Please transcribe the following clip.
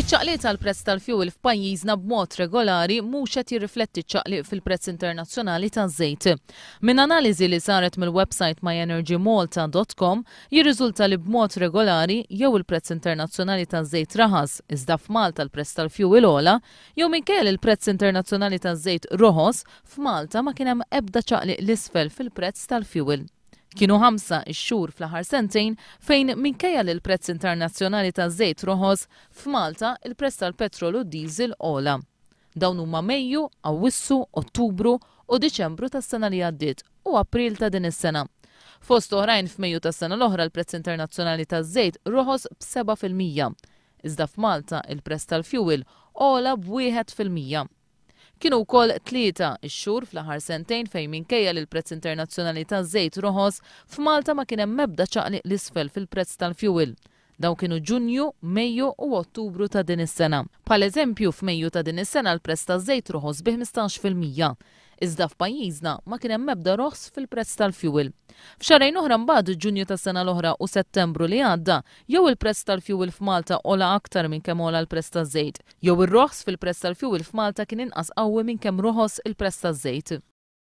Iċ-ċaqliq tal-prezz tal-fjuwil f'pajjiżna b'mod regolari mhux qed jirrifletti ċ-ċaqliq fil-prezz internazzjonali taż-żejt. Minn analiżi li saret mill-websajt myenergymalta.com jirriżulta li b'mod regolari jew il-prezz internazzjonali taż-żejt raħas iżda f'Malta l-prezz tal-fjuwil ogħla, jew minkejja li l-prezz internazzjonali taż-żejt roħos, f'Malta ma kien hemm ebda ċaqliq 'l isfel fil-prezz tal-fjuwil. Kienu ħamsa x-xhur fl-aħħar sentejn fejn minkejja li l-prezz internazzjonali taż-żejt roħos, f'Malta il-prezz tal-petrol u d-diesel għola. Dawn huma Mejju, Awwissu, Ottubru u Diċembru tas-sena li għaddiet u April ta' din is-sena. Fost oħrajn f'Mejju tas-sena l-oħra l-prezz internazzjonali taż-żejt roħos b'7%. Iżda f'Malta il-prezz tal-fjuwil għola b'1%. Kienu wkoll tlieta x-xhur fl-aħħar sentejn fejn minkejja li l-prezz internazzjonali taż-żejt roħos, f'Malta ma kien hemm ebda ċaqliq 'l isfel fil-prezz tal-fjuwil. Dawn kienu Ġunju, Mejju u Ottubru ta' din is-sena. Bħala eżempju, f'Mejju ta' din is-sena l-prezz taż-żejt roħos bi 15%. Iżda f'pajjiżna ma kien hemm ebda roħs fil-prezz tal-fjuwil. F'xahrejn oħra mbagħad, Ġunju tas-sena l-oħra u Settembru li għadda, jew il-prezz tal-fjuwil f'Malta għola aktar minn kemm għola l-prezz taż-żejt, jew ir-roħs fil-prezz tal-fjuwil f'Malta kien inqas qawwi minn kemm roħos il-prezz taż-żejt.